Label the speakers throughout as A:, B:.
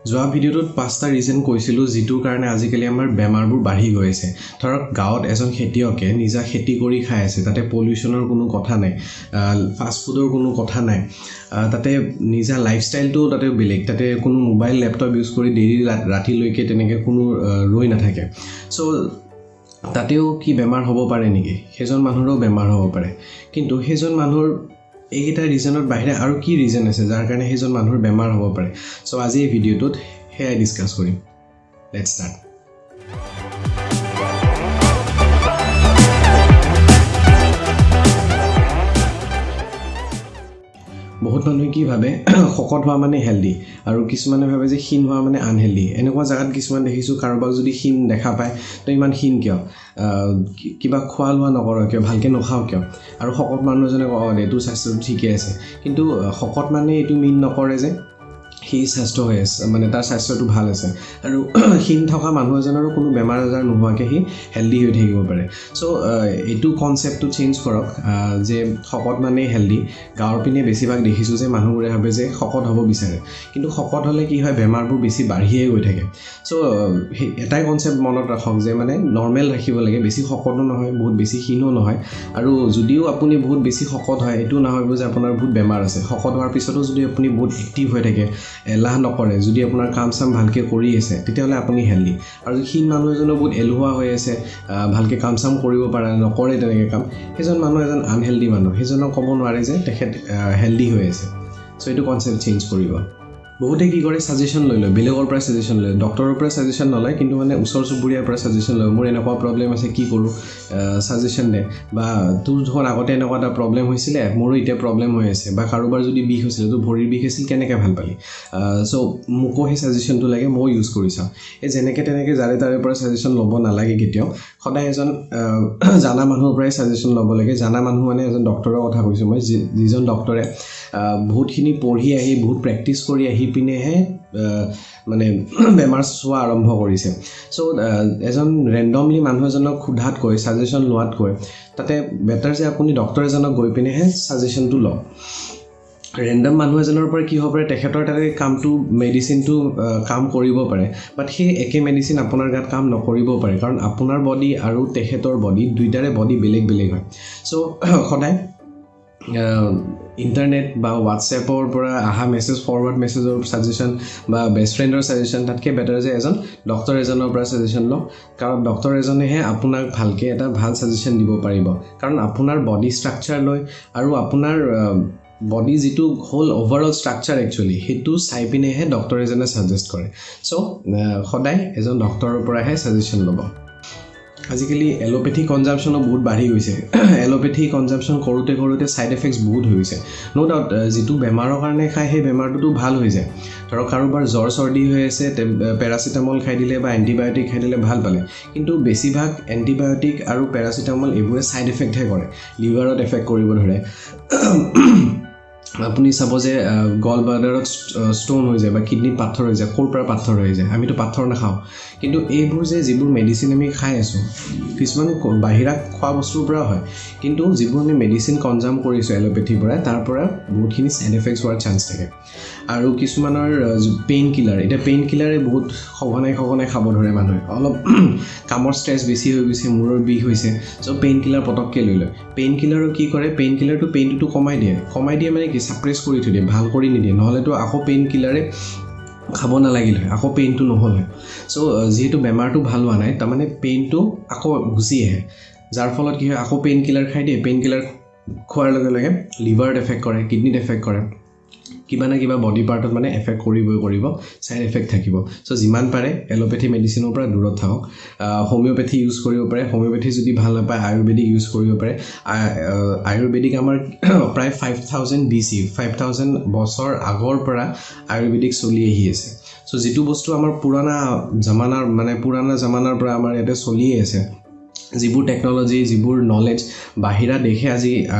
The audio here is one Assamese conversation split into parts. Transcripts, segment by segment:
A: যোৱা ভিডিঅ'টোত 5টা ৰিজন কৈছিলোঁ যিটোৰ কাৰণে আজিকালি আমাৰ বেমাৰবোৰ বাঢ়ি গৈ আছে। ধৰক গাঁৱত এজন খেতিয়কে নিজা খেতি কৰি খাই আছে, তাতে পলিউশ্যনৰ কোনো কথা নাই, ফাষ্ট ফুডৰ কোনো কথা নাই, তাতে নিজা লাইফষ্টাইলটোও তাতে বেলেগ, তাতে কোনো মোবাইল লেপটপ ইউজ কৰি দেৰি ৰাতিলৈকে তেনেকৈ কোনো ৰৈ নাথাকে। চ' তাতেও কি বেমাৰ হ'ব পাৰে নেকি? সেইজন মানুহৰো বেমাৰ হ'ব পাৰে। কিন্তু সেইজন মানুহৰ এইকেইটা ৰিজনৰ বাহিৰে আৰু কি ৰিজন আছে যাৰ কাৰণে সেইজন মানুহৰ বেমাৰ হ'ব পাৰে? চ' আজি এই ভিডিঅ'টোত সেয়াই ডিছকাছ কৰিম। Let's start. বহুত মানুহে কি ভাবে, শকত হোৱা মানে হেল্ডি, আৰু কিছুমানে ভাবে যে ক্ষীণ হোৱা মানে আনহেল্ডি। এনেকুৱা জেগাত কিছুমান দেখিছোঁ, কাৰোবাক যদি ক্ষীণ দেখা পায়, তই ইমান ক্ষীণ কিয়, কিবা খোৱা লোৱা নকৰ কিয়, ভালকৈ নাখাৱ কিয়? আৰু শকত মানুহ এজনে কয়, অঁ দে তোৰ স্বাস্থ্যটো ঠিকে আছে। কিন্তু শকত মানে এইটো মিন নকৰে যে সি স্বাস্থ্য হৈ আছে, মানে তাৰ স্বাস্থ্যটো ভাল আছে। আৰু ক্ষীণ থকা মানুহ এজনৰো কোনো বেমাৰ আজাৰ নোহোৱাকৈ সি হেল্ডি হৈ থাকিব পাৰে। চ' এইটো কনচেপ্টটো চেঞ্জ কৰক যে শকত মানেই হেল্ডি। গাঁৱৰ পিনে বেছিভাগ দেখিছোঁ যে মানুহবোৰে ভাবে যে শকত হ'ব বিচাৰে, কিন্তু শকত হ'লে কি হয়, বেমাৰবোৰ বেছি বাঢ়িয়ে গৈ থাকে। চ' সেই এটাই কনচেপ্ট মনত ৰাখক যে মানে নৰ্মেল ৰাখিব লাগে, বেছি শকতো নহয়, বহুত বেছি ক্ষীণো নহয়। আৰু যদিও আপুনি বহুত বেছি শকত হয়, এইটো নাভাবিব যে আপোনাৰ বহুত বেমাৰ আছে। শকত হোৱাৰ পিছতো যদি আপুনি বহুত এক্টিভ হৈ থাকে, এলাহ নকৰে, যদি আপোনাৰ কাম চাম ভালকৈ কৰি আছে, তেতিয়াহ'লে আপুনি হেল্ডি। আৰু ক্ষীণ মানুহ এজনো বহুত এলেহুৱা হৈ আছে, ভালকৈ কাম চাম কৰিব পৰা নাই, নকৰে তেনেকৈ কাম, সেইজন মানুহ এজন আনহেল্ডি মানুহ। সেইজনক ক'ব নোৱাৰে যে তেখেত হেল্ডি হৈ আছে। চ' এইটো কনচেপ্ট চেঞ্জ কৰিব। বহুতে কি কৰে, ছাজেশ্যন লৈ লয়, বেলেগৰ পৰা ছাজেশ্যন লয়, ডক্টৰৰ পৰা ছাজেশ্যন নলয়, কিন্তু মানে ওচৰ চুবুৰীয়াৰ পৰা ছাজেশ্যন লয়। মোৰ এনেকুৱা প্ৰব্লেম আছে, কি কৰোঁ, ছাজেশ্যন দে, বা তোৰ দেখোন আগতে এনেকুৱা এটা প্ৰব্লেম হৈছিলে, মোৰো এতিয়া প্ৰব্লেম হৈ আছে, বা কাৰোবাৰ যদি বিষ হৈছিলে, তোৰ ভৰিৰ বিষ আছিল, কেনেকৈ ভাল পালি, চ' মোকো সেই ছাজেশ্যনটো লাগে, ময়ো ইউজ কৰি চাওঁ। এই যেনেকৈ তেনেকৈ যাৰে তাৰে পৰা ছাজেশ্যন ল'ব নালাগে কেতিয়াও। সদায় এজন জানা মানুহৰ পৰাই ছাজেশ্যন ল'ব লাগে। জানা মানুহ মানে এজন ডক্টৰৰ কথা কৈছোঁ মই, যিজন ডক্টৰে বহুতখিনি পঢ়ি আহি, বহুত প্ৰেক্টিছ কৰি আহি পিনেহে মানে বেমাৰ চোৱা আৰম্ভ কৰিছে। চ' এজন ৰেণ্ডমলি মানুহ এজনক সোধাতকৈ, ছাজেশ্যন লোৱাতকৈ তাতে বেটাৰ যে আপুনি ডক্টৰ এজনক গৈ পিনেহে ছাজেশ্যনটো লওক। ৰেণ্ডম মানুহ এজনৰ পৰা কি হ'ব পাৰে, তেখেতৰ তাতে কামটো, মেডিচিনটো কাম কৰিব পাৰে, বাট সেই একে মেডিচিন আপোনাৰ গাত কাম নকৰিব পাৰে, কাৰণ আপোনাৰ বডি আৰু তেখেতৰ বডি দুইটাৰে বডি বেলেগ বেলেগ হয়। চ' সদায় ইণ্টাৰনেট বা হোৱাটছএপৰ পৰা অহা মেছেজ, ফৰৱাৰ্ড মেছেজৰ ছাজেশ্যন বা বেষ্ট ফ্ৰেণ্ডৰ ছাজেশ্যন, তাতকৈ বেটাৰ যে এজন ডক্টৰ এজনৰ পৰা ছাজেশ্যন লওক। কাৰণ ডক্টৰ এজনেহে আপোনাক ভালকৈ এটা ভাল ছাজেশ্যন দিব পাৰিব, কাৰণ আপোনাৰ বডি ষ্ট্ৰাকচাৰ লৈ আৰু আপোনাৰ বডি যিটো হ'ল অভাৰঅল ষ্ট্ৰাকচাৰ একচুৱেলি সেইটো চাই পিনেহে ডক্টৰ এজনে ছাজেষ্ট কৰে। চ' সদায় এজন ডক্টৰৰ পৰাহে ছাজেশ্যন ল'ব। আজিকালি এল'পেথি কনজামশ্যনো বহুত বাঢ়ি গৈছে। এল'পেথি কনজামশ্যন কৰোঁতে কৰোঁতে ছাইড এফেক্টছ বহুত হৈ গৈছে। ন' ডাউট, যিটো বেমাৰৰ কাৰণে খায় সেই বেমাৰটোতো ভাল হৈ যায়। ধৰক কাৰোবাৰ জ্বৰ চৰ্দি হৈ আছে, পেৰাচিটামল খাই দিলে বা এণ্টিবায়'টিক খাই দিলে ভাল পালে, কিন্তু বেছিভাগ এণ্টিবায়'টিক আৰু পেৰাচিটামল এইবোৰে ছাইড এফেক্টহে কৰে, লিভাৰত এফেক্ট কৰিব ধৰে। আপুনি চাব যে গল ব্লাডাৰত ষ্ট'ন হৈ যায় বা কিডনীত পাথৰ হৈ যায়। ক'ৰ পৰা পাথৰ হৈ যায়? আমিতো পাথৰ নাখাওঁ। কিন্তু এইবোৰ যে যিবোৰ মেডিচিন আমি খাই আছোঁ, কিছুমান বাহিৰা খোৱা বস্তুৰ পৰা হয়, কিন্তু যিবোৰ আমি মেডিচিন কনজাম কৰিছোঁ এল'পেথিৰ পৰা, তাৰ পৰা বহুতখিনি ছাইড এফেক্টছ হোৱাৰ চান্স থাকে। আৰু কিছুমানৰ পেইন কিলাৰ, এতিয়া পেইন কিলাৰে বহুত সঘনাই সঘনাই খাব ধৰে মানুহে। অলপ কামৰ ষ্ট্ৰেছ বেছি হৈ গৈছে, মূৰৰ বিষ হৈছে, চ' পেইন কিলাৰ পটককৈ লৈ লয়। পেইন কিলাৰো কি কৰে, পেইন কিলাৰটো পেইনটোতো কমাই দিয়ে, কমাই দিয়ে মানে কি, ছাপ্ৰেছ কৰি থৈ দিয়ে, ভাল কৰি নিদিয়ে। নহ'লেতো আকৌ পেইন কিলাৰে খাব নালাগিল হয়, আকৌ পেইনটো নহ'ল হয়। চ' যিহেতু বেমাৰটো ভাল হোৱা নাই, তাৰমানে পেইনটো আকৌ গুচি আহে, যাৰ ফলত কি হয়, আকৌ পেইন কিলাৰ খাই দিয়ে। পেইন কিলাৰ খোৱাৰ লগে লগে লিভাৰত এফেক্ট কৰে, কিডনীত এফেক্ট কৰে, কিবা না কিবা বডি পাৰ্টত মানে এফেক্ট কৰিবই কৰিব, ছাইড এফেক্ট থাকিব। চ' যিমান পাৰে এল'পেথি মেডিচিনৰ পৰা দূৰত থাকক। হোমিঅ'পেথি ইউজ কৰিব পাৰে। হোমিঅ'পেথি যদি ভাল নাপায়, আয়ুৰ্বেদিক ইউজ কৰিব পাৰে। আয়ুৰ্বেদিক আমাৰ প্ৰায় 5000 BC, 5000 বছৰ আগৰ পৰা আয়ুৰ্বেদিক চলি আহি আছে। চ' যিটো বস্তু আমাৰ পুৰণা জামানাৰ, মানে পুৰণা জামানাৰ পৰা আমাৰ ইয়াতে চলিয়ে আছে, যিবোৰ টেকন'লজি, যিবোৰ নলেজ বাহিৰা দেশে আজি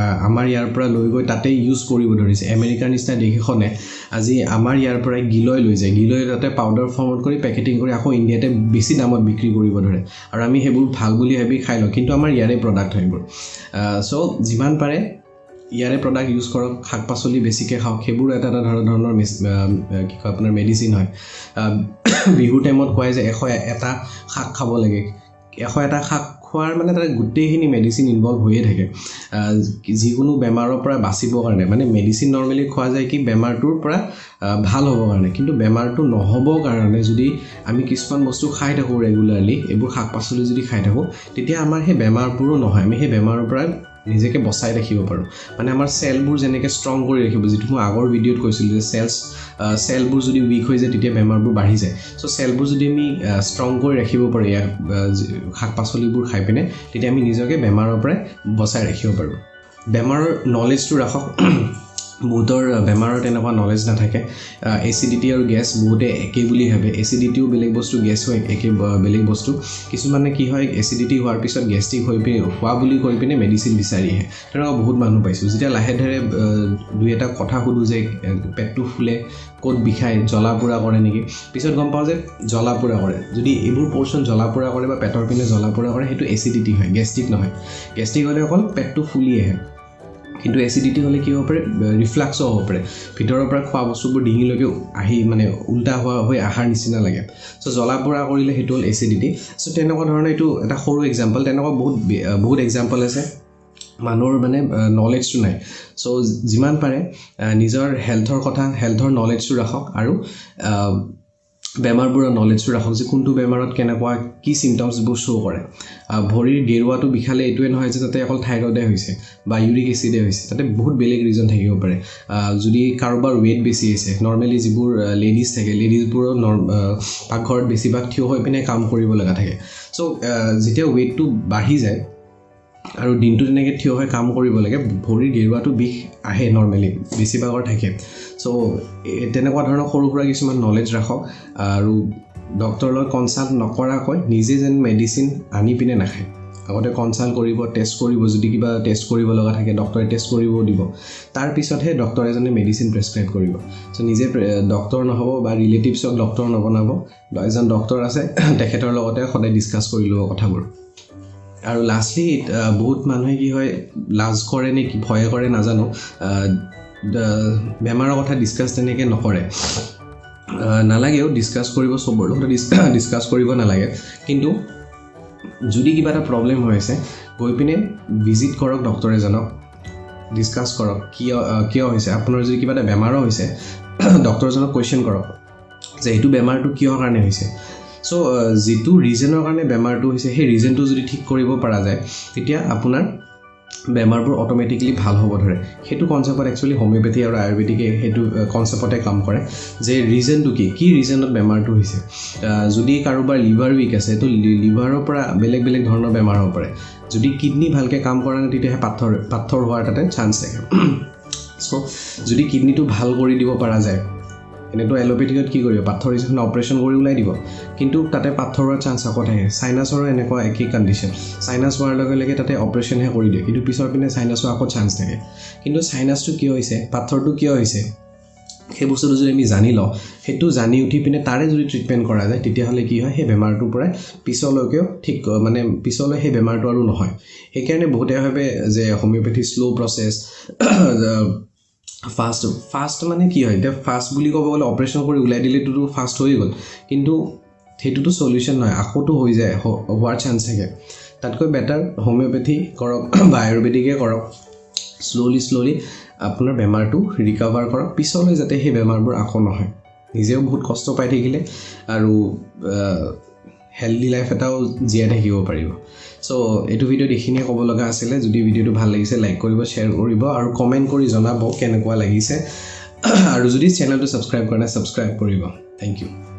A: আমাৰ ইয়াৰ পৰা লৈ গৈ তাতে ইউজ কৰিব ধৰিছে। আমেৰিকাৰ নিচিনা দেশ এখনে আজি আমাৰ ইয়াৰ পৰাই গিলয় লৈ যায়, গিলয় তাতে পাউডাৰ ফৰ্মত কৰি পেকেটিং কৰি আকৌ ইণ্ডিয়াতে বেছি দামত বিক্ৰী কৰিব ধৰে, আৰু আমি সেইবোৰ ভাল বুলি ভাবি খাই লওঁ, কিন্তু আমাৰ ইয়াৰে প্ৰডাক্ট হয় এইবোৰ। চ' যিমান পাৰে ইয়াৰে প্ৰডাক্ট ইউজ কৰক, শাক পাচলি বেছিকৈ খাওক, সেইবোৰ এটা এটা ধৰণৰ কি কয় আপোনাৰ মেডিচিন হয়। বিহুৰ টাইমত কোৱাই যে 101টা শাক খাব লাগে। 101টা শাক খোৱাৰ মানে তাতে গোটেইখিনি মেডিচিন ইনভল্ভ হৈয়ে থাকে যিকোনো বেমাৰৰ পৰা বাচিবৰ কাৰণে। মানে মেডিচিন নৰ্মেলি খোৱা যায় কি বেমাৰটোৰ পৰা ভাল হ'বৰ কাৰণে, কিন্তু বেমাৰটো নহ'বৰ কাৰণে যদি আমি কিছুমান বস্তু খাই থাকোঁ ৰেগুলাৰলি, এইবোৰ শাক পাচলি যদি খাই থাকোঁ, তেতিয়া আমাৰ সেই বেমাৰবোৰো নহয়, আমি সেই বেমাৰৰ পৰা নিজকে বচাই ৰাখিব পাৰোঁ। মানে আমাৰ চেলবোৰ যেনেকৈ ষ্ট্ৰং কৰি ৰাখিব, যিটো মই আগৰ ভিডিঅ'ত কৈছিলোঁ যে চেলবোৰ যদি উইক হৈ যায়, তেতিয়া বেমাৰবোৰ বাঢ়ি যায়। চ' চেলবোৰ যদি আমি ষ্ট্ৰং কৰি ৰাখিব পাৰোঁ ইয়াক শাক পাচলিবোৰ খাই পিনে, তেতিয়া আমি নিজকে বেমাৰৰ পৰাই বচাই ৰাখিব পাৰোঁ। বেমাৰৰ নলেজটো ৰাখক। বহুতৰ বেমাৰৰ তেনেকুৱা নলেজ নাথাকে। এচিডিটি আৰু গেছ বহুতে একেই বুলি ভাবে। এচিডিটিও বেলেগ বস্তু, গেছো একে বেলেগ বস্তু। কিছুমানে কি হয়, এচিডিটি হোৱাৰ পিছত গেষ্ট্ৰিক হৈ পিনে হোৱা বুলি কৈ পিনে মেডিচিন বিচাৰি আহে। তেনেকুৱা বহুত মানুহ পাইছোঁ। যেতিয়া লাহে ধীৰে দুই এটা কথা সোধোঁ যে পেটটো ফুলে, ক'ত বিষায়, জ্বলা পোৰা কৰে নেকি, পিছত গম পাওঁ যে জ্বলা পোৰা কৰে। যদি এইবোৰ পৰ্চন জ্বলা পোৰা কৰে বা পেটৰ পিনে জ্বলা পোৰা কৰে, সেইটো এচিডিটি হয়, গেষ্ট্ৰিক নহয়। গেষ্ট্ৰিক হ'লে অকল পেটটো ফুলি আহে, কিন্তু এচিডিটি হ'লে কি হ'ব পাৰে? ৰিফ্লাক্সো হ'ব পাৰে। ভিতৰৰ পৰা খোৱা বস্তুবোৰ ডিঙিলৈকে আহি মানে উল্টা হোৱা হৈ অহাৰ নিচিনা লাগে। চ' জ্বলা পোৰা কৰিলে সেইটো হ'ল এচিডিটি। চ' তেনেকুৱা ধৰণৰ এইটো এটা সৰু এক্সাম্পল। তেনেকুৱা বহুত বহুত এক্সাম্পল আছে। মানুহৰ মানে নলেজটো নাই। চ' যিমান পাৰে নিজৰ হেল্থৰ কথা, হেল্থৰ নলেজটো ৰাখক আৰু বেমাৰবোৰৰ নলেজটো ৰাখক যে কোনটো বেমাৰত কেনেকুৱা কি চিমটমছবোৰ শ্ব' কৰে। ভৰিৰ গেৰুৱাটো বিষালে এইটোৱে নহয় যে তাতে অকল থাইৰইডে হৈছে বা ইউৰিক এচিডে হৈছে, তাতে বহুত বেলেগ ৰিজন থাকিব পাৰে। যদি কাৰোবাৰ ৱেইট বেছি হৈছে, নৰ্মেলি যিবোৰ লেডিজ থাকে, লেডিজবোৰৰ পাকঘৰত বেছিভাগ থিয় হৈ পিনে কাম কৰিব লগা থাকে। চ' যেতিয়া ৱেইটটো বাঢ়ি যায় আৰু দিনটো তেনেকৈ থিয় হৈ কাম কৰিব লাগে, ভৰিৰ গেৰুৱাটো বিষ আহে নৰ্মেলি, বেছিভাগৰ থাকে। চ' তেনেকুৱা ধৰণৰ সৰু সুৰা কিছুমান নলেজ ৰাখক আৰু ডক্টৰৰ লগত কনচাল্ট নকৰাকৈ নিজে যেন মেডিচিন আনি পিনে নাখায়। আগতে কনচাল্ট কৰিব, টেষ্ট কৰিব, যদি কিবা টেষ্ট কৰিব লগা থাকে, ডক্টৰে টেষ্ট কৰিবও দিব, তাৰপিছতহে ডক্টৰ এজনে মেডিচিন প্ৰেছক্ৰাইব কৰিব। চ' নিজে ডক্টৰ নহ'ব বা ৰিলেটিভছক ডক্টৰ নবনাব। এজন ডক্টৰ আছে, তেখেতৰ লগতে সদায় ডিছকাছ কৰি ল'ব কথাবোৰ। আৰু লাষ্টলি বহুত মানুহে কি হয়, লাজ কৰে নে কি ভয় কৰে নাজানো, বেমাৰৰ কথা ডিছকাছ তেনেকৈ নকৰে। নালাগেও ডিছকাছ কৰিব, চবৰ লগতে ডিছকাছ কৰিব নালাগে। কিন্তু যদি কিবা এটা প্ৰব্লেম হৈ আছে, গৈ পিনে ভিজিট কৰক ডক্টৰ এজনক, ডিছকাছ কৰক কিয় কিয় হৈছে। আপোনাৰ যদি কিবা এটা বেমাৰো হৈছে, ডক্টৰজনক কুৱেশ্যন কৰক যে এইটো বেমাৰটো কিহৰ কাৰণে হৈছে। চ' যিটো ৰিজনৰ কাৰণে বেমাৰটো হৈছে, সেই ৰিজনটো যদি ঠিক কৰিব পৰা যায়, তেতিয়া আপোনাৰ বেমাৰবোৰ অট'মেটিকেলি ভাল হ'ব ধৰে। সেইটো কনচেপ্টত একচুৱেলি হোমিঅ'পেথি আৰু আয়ুৰ্বেদিকে সেইটো কনচেপ্টতে কাম কৰে যে ৰিজনটো কি, কি ৰিজনত বেমাৰটো হৈছে। যদি কাৰোবাৰ লিভাৰ উইক আছে, তো লিভাৰৰ পৰা বেলেগ বেলেগ ধৰণৰ বেমাৰ হ'ব পাৰে। যদি কিডনী ভালকৈ কাম কৰা নাই, তেতিয়াহে পাথৰ হোৱাৰ তাতে চান্স থাকে। চ' যদি কিডনীটো ভাল কৰি দিব পৰা যায়, এনেইতো এল'পেথিকত কি কৰিব, পাথৰ হৈছে অপাৰেশ্যন কৰি ওলাই দিব, কিন্তু তাতে পাথৰ হোৱাৰ চান্স আকৌ থাকে। চাইনাছৰো এনেকুৱা একেই কণ্ডিশ্যন। চাইনাছ হোৱাৰ লগে লগে তাতে অপাৰেশ্যনহে কৰি দিয়ে, কিন্তু পিছৰ পিনে চাইনাছৰ আকৌ চান্স থাকে। কিন্তু চাইনাছটো কিয় হৈছে, পাথৰটো কিয় হৈছে, সেই বস্তুটো যদি আমি জানি লওঁ, সেইটো জানি উঠি পিনে তাৰে যদি ট্ৰিটমেণ্ট কৰা যায়, তেতিয়াহ'লে কি হয়, সেই বেমাৰটোৰ পৰাই পিছলৈকেও ঠিক, মানে পিছলৈ সেই বেমাৰটো আৰু নহয়। সেইকাৰণে বহুতে ভাবে যে homoeopathy slow' process, fast. Fast মানে কি হয় এতিয়া, ফাষ্ট বুলি ক'ব গ'লে অপাৰেশ্যন কৰি ওলাই দিলেটোতো ফাষ্ট হৈ গ'ল, কিন্তু সেইটোতো চলিউশ্যন নহয়, আকৌতো হৈ যায়, হোৱাৰ চান্স থাকে। তাতকৈ বেটাৰ হোমিঅ'পেথি কৰক বা আয়ুৰ্বেদিকে কৰক, শ্ল'লি শ্ল'লি আপোনাৰ বেমাৰটো ৰিকভাৰ কৰক, পিছলৈ যাতে সেই বেমাৰবোৰ আকৌ নহয়। নিজেও বহুত কষ্ট পাই থাকিলে আৰু হেল্ডি লাইফ এটাও জীয়াই থাকিব পাৰিব। চ' এইটো ভিডিঅ'ত এইখিনিয়ে ক'ব লগা আছিলে। যদি ভিডিঅ'টো ভাল লাগিছে, লাইক কৰিব, শ্বেয়াৰ কৰিব আৰু কমেণ্ট কৰি জনাব কেনেকুৱা লাগিছে। আৰু যদি চেনেলটো ছাবস্ক্ৰাইব কৰা নাই, ছাবস্ক্ৰাইব কৰিব। Thank U.